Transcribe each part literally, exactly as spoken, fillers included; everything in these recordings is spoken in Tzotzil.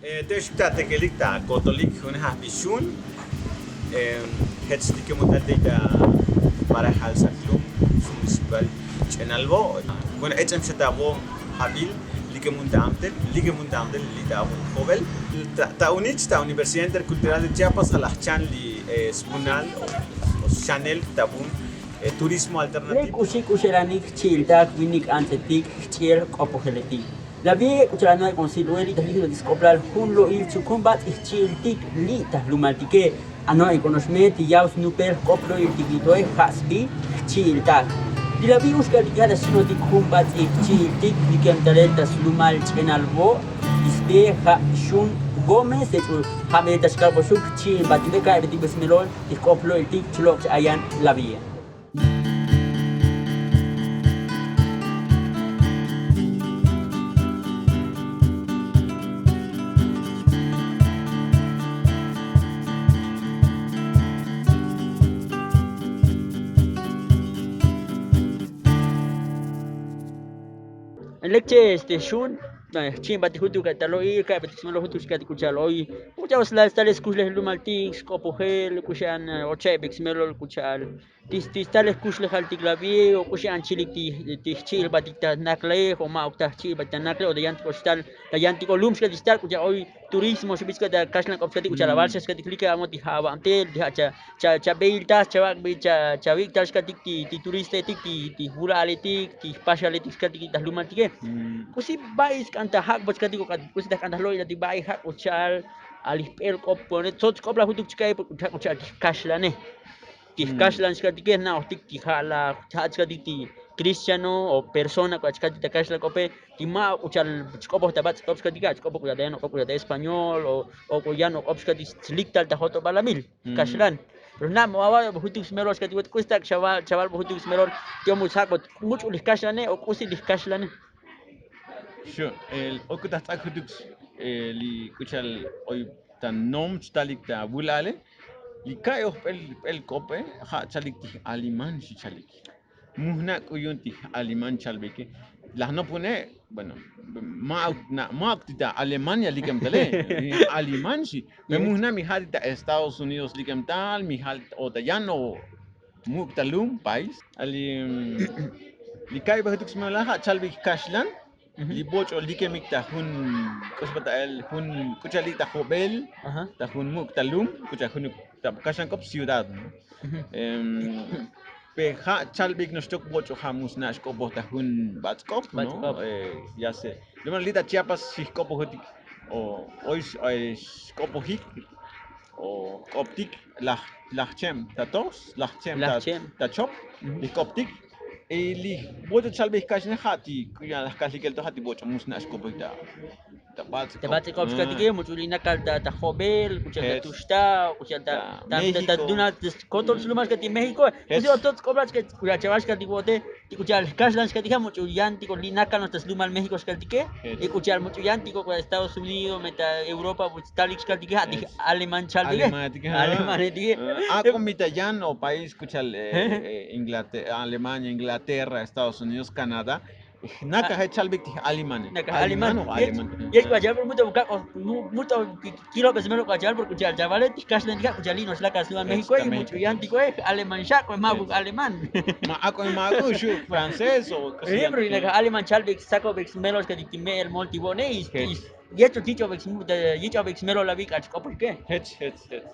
Te xuk ta tekelik ta kotolik jun jajbix xun. Jech likemun tal tey ta parajal saklum, municipal ch'enal vo'. Jun ech'em xa ta vo' jabil likemun ta amtel, likemun ta amtel li' ta jun jobel. Ta unich ta universidad intercultural de Chiapas alaj chan li sbunal o xanel ta vun turismo alternativo. K'uxi k'uxelanik jchi'iltak vinik antz'etik jch'i'el jk'opojeletik. La vie k'u cha'al ano'ik on silbeli ta yijlotik sk'oplal jun lo'il chukun bats'i jchi'iltik li' ta jlumaltike. Ano'ik onox me ti yav snupel jk'op lo'iltik li' toe ja' sbi jchi'iltak. Li la vie uxk'altik ja' ta xinotik jun bats'i jchi'iltik likem talel ta slumal ch'enal vo'. Ti sbie ja' xun gómez ech'u ja' me ta xkalboxuk jchi'il batik be ka'ebetik be smelol ti jk'op lo'iltik chulok' cha'ayan la vie. Lekche este xun jchi'in batik jutuk ta lo'il ka'ebetik smelol jutuk xka'etik k'u cha'al oy k'u cha'al oy sla stalel skuxlej lumaltik sk'opojel k'u xan oche'ebik smelol k'u cha'al ti stalej kuxlejaltik la vie o k'u xi an chilik ti jchi'il batik ta naklej o ma'uk ta jchi'il batik ta naklej o ta yantik o xtal ta yantik o lum xka'etik xtal k'u cha'al oy turismo xubich ska'etik ta kaxlan k'op xka'etik k'u cha'al aval xa xka'etik like'amo ti ja' ava'antel ti ja' cha beiltaj chavak'bi chavik' tal xka'etik ti turisteetik ti vula'aletik ti jpaxaletik xka'etik ta jlumaltike. K'usi ba'i sk'an ta jak'bot xka'etik k'usi ta jk'an ta jlo'ilal ti ba'i ja' k'u cha'al alij p'el k'op tsots k'oplaj jutuk chika'e ja' k'u cha'al ti jkaxlane. Ti jkaxlan xka'tike jna'ojtik ti ja' la ja' chka'tik ti kristiano o persona k'u achka'tik ta kaxlan k'ope ti ma' k'u cha'al chk'opoj ta bats'i k'op xka'tike achk'opoj k'u cha'al ta yan o k'op k'u cha'al ta español o k'u yan o k'op xka'tik slik tal ta jot'obalamil jkaxlan. Pero jna' mo ava' jutuk smelol xka'tik vot k'usi tak' chaval chaval vo jutuk smelol ti omo sjak'bot much'u li jkaxlane o k'usi li jkaxlane. Xu' okut ta jtz'ak jutuk li k'u cha'al oy ta nom chtalik ta vula'ale li ka'i oj p'el p'el k'ope ja' chalik ti j'aliman xi chalik. Mujna' k'u yu'un ti j'aliman chalbike laj nopune'. Bueno, ma'uk ti ta alemania likem tale. J'aliman xi. Pe mujna' mi ja' ti ta estados unidos likem tal mi ja' o ta yan o muk' ta lum país. Li ka'i bajutuk smelal ja' chalbik kaxlan. Li boch'o likemik ta jun k'uxba ta el jun k'u cha'al li' ta jobel ta jun muk' ta lum k'u cha'al junuk ta kaxlan k'op ciudad. Pe ja' chalbik noxtok boch'o ja' mu sna' xk'opoj ta jun batz' k'op. Ya se lumal li' ta chiapas xijk'opojotik o oy xk'opojik o k'optik laj laj cheb ta tos laj cheb ta chop li jk'optik. Y li boch'o chalbik kaxne ja' ti k'u ya laj kajlikel to ja' ti boch'o mu sna' xk'opojik ta ta bats'i k'op xka'tike much'u li nakal ta jobel k'u cha'al ta tuxta' k'u cha'al ta ta dunal kotol slumal xka'tik méxico. K'usi otots k'oplach k'u ya chaval xka'tik vo'ote ti k'u cha'al jkaxlan xka'tik ja' much'u yan ti k'o li nakal nox ta slumal méxico xka'tike. Y k'u cha'al much'u yan ti k'o k'u ta estados unidos me ta europa talik xka'tike ja' ti j'aleman chaltike. Alemanetike ak'o mi ta yan o país k'u cha'al inglaterra alemania inglaterra estados unidos canadá. Nakaje chalbik ti j'alimane. Yech k'u achal por muto kak'o muto kilobesmelo k'u achal por k'u cha'al chavale ti jkaxlantik ja' k'u cha'al li' nox lakal slumal méxicoe y much'u yan ti k'oe j'aleman xak'o ma' kuk' aleman. Ma' ak'o ma' ak'o xu' francés o k'usi pero li nakal j'aleman chalbik sakobik smelox ka'tik ti me'el mol ti vo'one. Y yech o yich'obik yich'obik smelolavik k'ach k'opojike. Jech jech jech.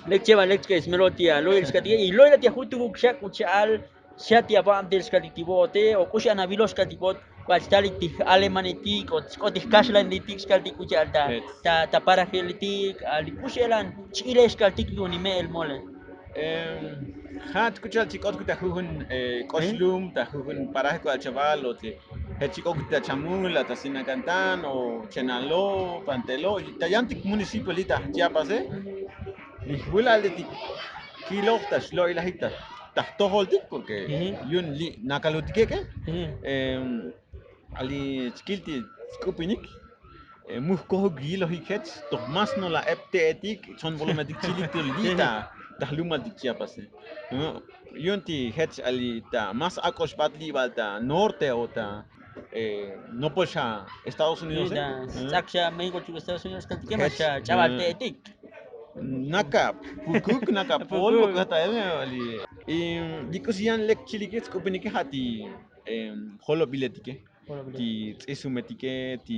Lek cheb a lek chk'e smelol ti alo'il xka'tike y lo'ila ti ajutukuk xa k'u cha'al xa ti ava'antel xka'tik ti vo'ote o k'uxi an avilox xka'tik vo'ot k'u achtal ti j'alemanetik o k'o ti jkaxlanetik xka'tik k'u cha'al ta parajeletik ali k'uxi elan ch'ilej xka'tik yu'un ime'el mole. Ja' ti k'u cha'al chik'ot kut ta jujun k'oxlum ta jujun paraje k'u achaval o ti jech chik'ot kut ta chamula ta sinakantan o chenalo pantelo ta yantik municipio li' ta chiapase. Li jvulaletik kiloj ta xlo'ilajik ta jtojoltik porque yu'un li' nakalutike. Ali chkil ti sk'upinik mujkojuk yilojik jech toj más nola'eb te'etik chon volometik chilik tu li' ta jlumaltik chiapase. Yu'un ti jech ali ta más ak'oxbat li' bal ta norte o ta Nopol xa Estados Unidos. Ts'ak xa México chuk Estados Unidos kaltike ma xa ch'abal te'etik. Naka pukuk naka pol. Li k'usi yan lek chilike sk'upinike ja' ti jolobiletike, ti ts'isumetike, ti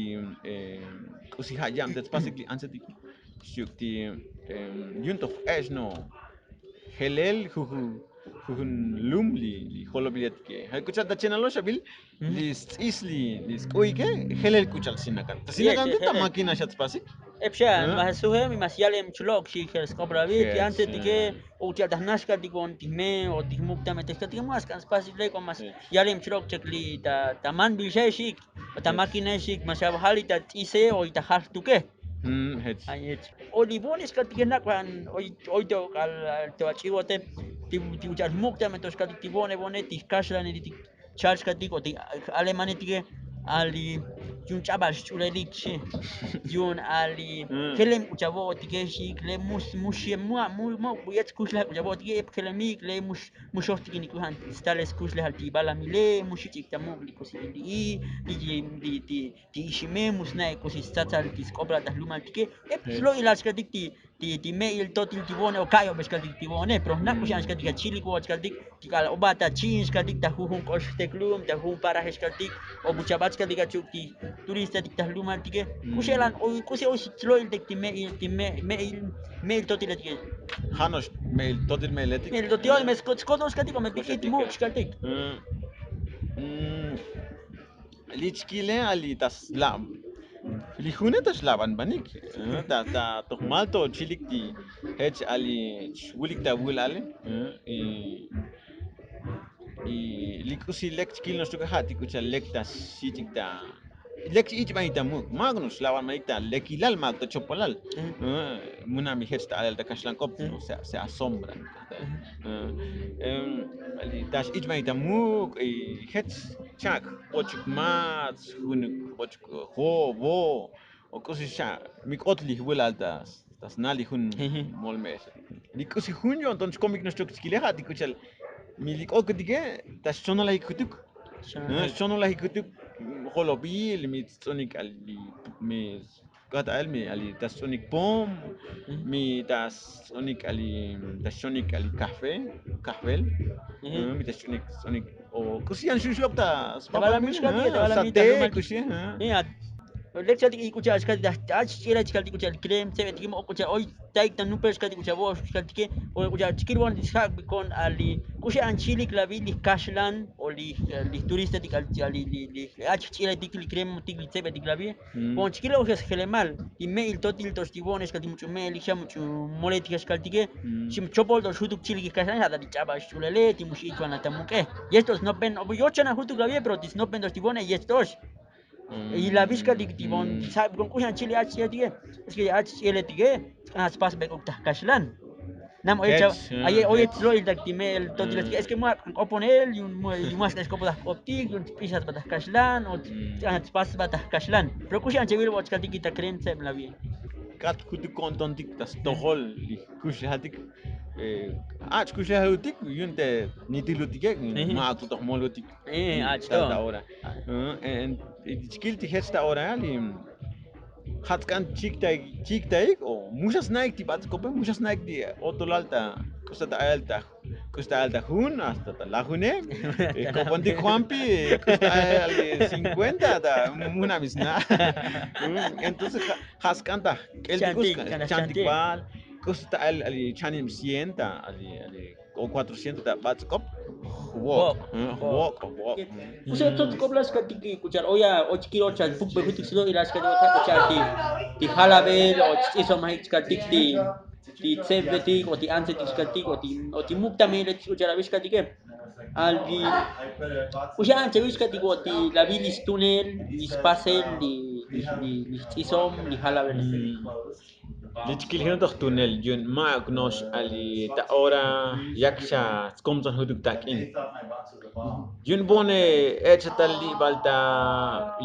k'usi ja' yab te tspasik li antsetik xchi'uk ti yu'un toj jk'ex no jelel jujun jujun lum li jolobiletike. Ja' k'u cha'al ta chenaloxabil li sts'is li sk'u'ike jelel k'u cha'al sinakan ta sinakan ta mákina xa tspasik. Ep xa ma suje mi ma syalem chlo'ok xi jel sk'oplabil ti antsetike. O cha'al ta jnaxkaltik o ti jme o ti jmuktametex kaltike ma sk'an spasik lek o ma yalem chlo'ok chek li ta manbil xa xik o ta mákina xik ma xa jal li ta ts'ise o li ta jal jtuke. O li vo'onex kaltike nak'an oy to k'al to ach'ivote ti ucha'al jmuktametex kaltik ti vo'one vo'one ti jkaxlanelitik chal xkaltik o ti alemanetike. Ali yu'un ch'abal xch'ulelik xi yu'un ali jelem k'u cha vo'otike xi le mus muxie mu' mu' mu' yech kuxlaj k'u cha vo'otike ep jelemik le mux muxojtikinik k'u ja' stales kuxlejal ti balamile mu xich'ik ta muk' li k'usi ili'i ti ixime mu sna'ik k'usi stsatsal ti sk'oplal ta jlumaltike. Ep slo'ilal xkaltik ti ti ti me'il totil ti vo'one o ka'yobex kaltik ti vo'one pero jna' k'uxi an xkaltik achilik vo'och kaltik ti k'al oba ta chi'in xkaltik ta jujun k'ox jteklum ta jujun paraje xkaltik o buchabach kaltik achuk ti turistatik ta jlumaltike. K'uxi elan oy k'usi oy slo'iltik ti me'il ti me'il me'il totiletike. Ja' no'ox me'il totil me'iletik me'il totil me skoto'ox kaltik o me bik'it muk' xkaltik. Li chkile ali ta slab li june ta xlabanbanik ta ta tojmal to chilik ti jech ali xwulik ta vul ale. Y li k'usi lek chkil noxtuk ja' ti k'u cha'al lek ta xich'ik ta lek ich'banik ta muk' mak no'ox xlabanbanik ta lekilal mak ta chopolal. Muna' mi jech ta alel ta kaxlank'op se asombra. Ta x'ich'banik ta muk' y jech chak' ochuk mats junuk ochuk jo'vo o k'usi xa' mi k'ot li jwilal ta sna li jun molme'ex li k'usi jun yo'nton chkomik noxchok chkile ja' ti k'u cha'al mi li k'okutike ta xchonolajik jutuk. Xchonolajik jutuk jolobil mi ts'unik k'al li mi k'at a'el mi ali ta sts'unik pom mi ta sts'unik ali ta xchonik ali kajfe kajfel mi ta xchonik ts'unik o k'usi yan xun xlok ta sbabalamil xkati ta balamil ta jlumal k'usi. Lek chkati k'u cha'al xkati ta ach ch'ielaj chkati k'u cha'al krem tsebetik mo k'u cha'al oy taik ta nupel xkati k'u cha'al vo'ox xkatike o k'u cha'al chkil vo'on ti xjak' bikon ali k'usi an chilik lavi li kaxlan o li li turistatik ali li li ach ch'ieletik li kremotik li tsebetik lavi. Bon chkil ojes jelemal ti me'il totil tox ti vo'onex kaltik much'u me'elik xa much'u moletik xa xkaltike. Xim chopol tox jutuk chilik kaxlan ja' ta ti ch'abal xch'ulele ti mux ich'bana ta muk'e. Yech tox snopen yochana jutuk lavi pero ti snopen tox ti vo'one yech tox. Y lavi xkaltik ti vo'on sa' bikon k'uxan chili ach ch'ieletik es que ach ch'ieletik. Ts'an spas bek'uk ta jkaxlan. Nam oye chava aye oye tslo'il tak ti me'el totiletik es que mu ak'an k'oponel yun mu ak'an xk'opol ta jk'optik yun tsp'ixat ba ta jkaxlan o ts'an spas ba ta jkaxlan. Pero k'uxi an chevil ba och kaltik ta krem tseb la bien. Kat kutuk ko'ntontik ta stojol li jkuxlejaltik. Ach' kuxlejalutik yun te nitilutike. Ma' akutoj molutik. Ach' to ta ora. Chkil ti jech ta ora li jatsk'an chiktaik chiktaik o muxa sna'ik ti bats'kope muxa sna'ik ti otolal ta k'usta ta ayal ta k'usta ayal ta jun hasta ta lajune. Kopontik juanpi k'usta ayal cinkuenta ta muna' mi sna'. Entonces ja' sk'an ta k'eltik k'usta chantik bal k'usta ta ayal ali chanim cien ta ali ali o cuatrocientos ta bats'kop. Jwok' jwok' jwok'. Usa tsots'kop la xkatik k'u cha'al oya och kil och cha'al pukbe jutik silo ila xkatik ocha k'u cha'al ti ti jalabel och ts'isomajik chkatik ti ti tsebetik o ti antsetik xkatik o ti o ti muktame'ilek k'u cha'al abi xkatike. Albi uxa an chawil xkatik o ti labi li stunel li spasel li li li jts'isom li jalabel. Li chkil jun toj tunel yu'un ma'uk no'ox ali ta ora yak xa tskomtson jutuk tak'in. Yu'un bo'one ech' xa tal li'bal ta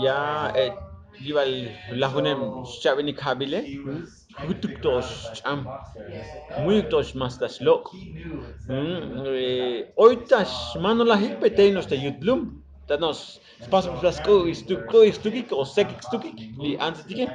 ya ech' li'bal lajunem xcha'benik jabile. Jutuk to'ox ch'am mu'yuk to'ox mas ta xlok'. Oy ta xmanolajik pe tey no'ox ta yutlum. Ta no spaspas sk'u'ik stukik o sekik stukik li antsetike.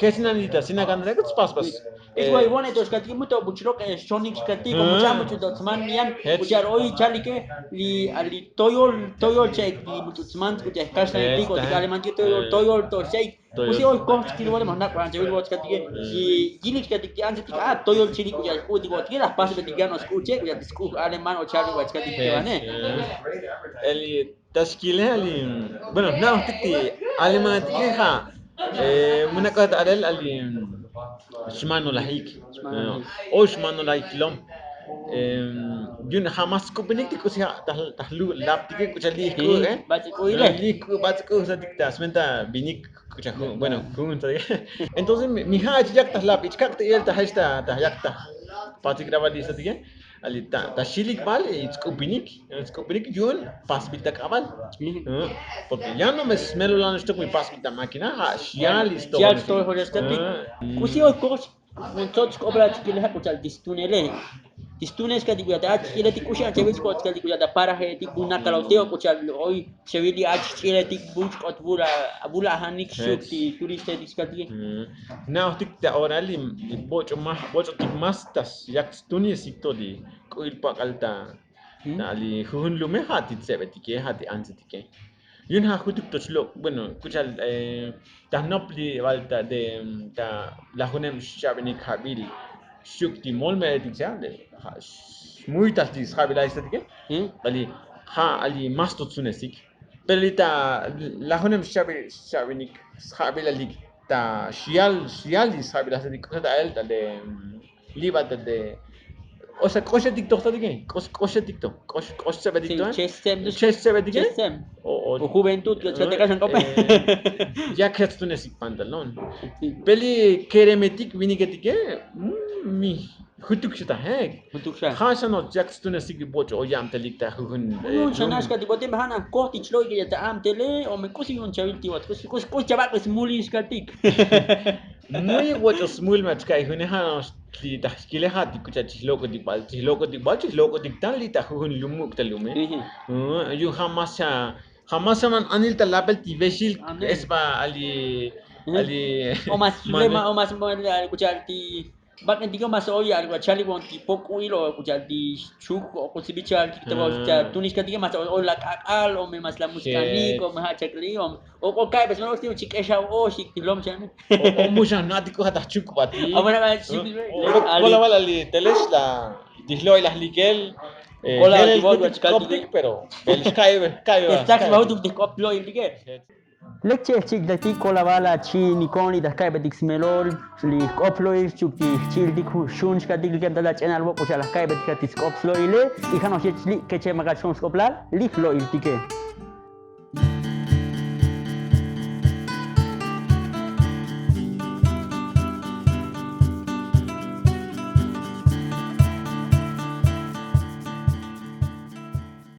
Je'ex nan li ta sinakan rek'ut spaspas. Ix way vone to xkatike muto buch'lok' xchonik xkatike komo ch'an much'u to tsman yan. Buch'al oy chalike li ali toyol toyol che'ik li much'u tsman kuch'al kaxlanetik o tik alemantike toyol toyol to xche'ik. Kusi oy koj chkil vone ma jnak'b'an chawil vot xkatike. Yilik xkatik ti antsetik a toyol chilik kuch'al k'u'tik votike laj pasbetik yan o sk'u' che' kuch'al ti sk'u' aleman o chalil vachkatike vane. Ta xkile ali bueno jna'ojtik ti alemanatike ja' munak'ot alel ali xmanolajik. O xmanolajik lom. Yu'un ja' mas sk'upinik ti k'usi ja' ta jlu' laptike k'uchal li' jk'u'e. Li' jk'u' batz'ik'u' satik ta sventa vinik k'uchal jun bueno jun satik. Entonces mi ja' ach yak ta jlap ichkak' ta ilel ta jech ta yak ta patik rabal li' satike. Ali ta xilik bal y tsk'upinik tsk'upinik yu'un pasbil ta k'abal. Porque ya no me smelolan xtok mi pasbil ta mákina ja' xyal y stojol. K'usi oy kox jun tsoch k'oblal chkile ja' k'uchal ti stunele. Ti stunel xkatik k'uchal ta ach chkile ti k'uxi anchevil chkot chkal ti k'uchal ta parajetik vunakalote o k'uchal oy chevil li ach chkile ti buch'k'ot vula vula ajanik xuk ti turistetik xkatike. Jna'ojtik ta ora li boch'o maj boch'otik mas ta yak stunesik to li k'u'il pak'al ta li jujun lume ja' ti tsebetike ja' ti antsetike. Yu'un ja' jutuk to chlo' bueno k'uchal ta jnop li bal ta de ta lajunem xcha'benik ja'bil xuk ti molme'etik cha' smuytal ti sja'bilal satike. Ali ja' ali mas to tsunesik. Pero li ta lajunem xcha'benik sja'bilalik ta xyal xyal ti sja'bilal satik k'usa ta el ta de li' va ta de. O sea k'oxetik to jtatike k'oxetik to k'ox k'ox tsebetik to. Che tseb o juventud ya k'axan k'ope. Ya kjatstunesik pantalón. Peli keremetik viniketike mi jutuk xatajek. Jutuk xa ja' xa no yak stunesik boch' o ya'mtelik ta jujun. Xanax kati bote me ja' na koj ti chlo'ik ya ta a'mtele o me k'usi yu'un chavil ti vot k'usi k'usi chavak' smulin xkatik. Muy woch'o smul machka'ij june ja' no'ox li ta jkile ja' ti k'ucha' chijlok'otik bal chijlok'otik bal chijlok'otik tal li ta jujun lumuk' ta lume. Yu'un ja' mas xa ja' mas xa man anil ta label ti vexil. Es ba ali ali o mas problema o mas k'ucha' ti bak'entike o mas oy ali k'ucha' chalibon ti pok'u'il o k'ucha' ti xchuk o k'usi bichal ti ta tunixkatike mas oy la k'ak'al o me mas la muskanik o me ja' chakli o k'o ka'ibes me oxti chik'exav oxik ti lom chane. O muxan jna'tik k'uja' ta jchukubati. Kola bal ali telex la ti jlo'ilaj likel. Kola bal ti koptik pero ka'ibej ka'ibej. Lek che' jchik'tatik kola bal achi'inikon li ta jka'ibejtik smelol li jk'op jlo'il xchuk ti jchi'iltik xun xkatik li keb ta la ch'enal vok'uxal la jka'ibejtik ti sk'op slo'ile. Y ja' no'ox yech li' keche' makach xon sk'oplal li jlo'iltike.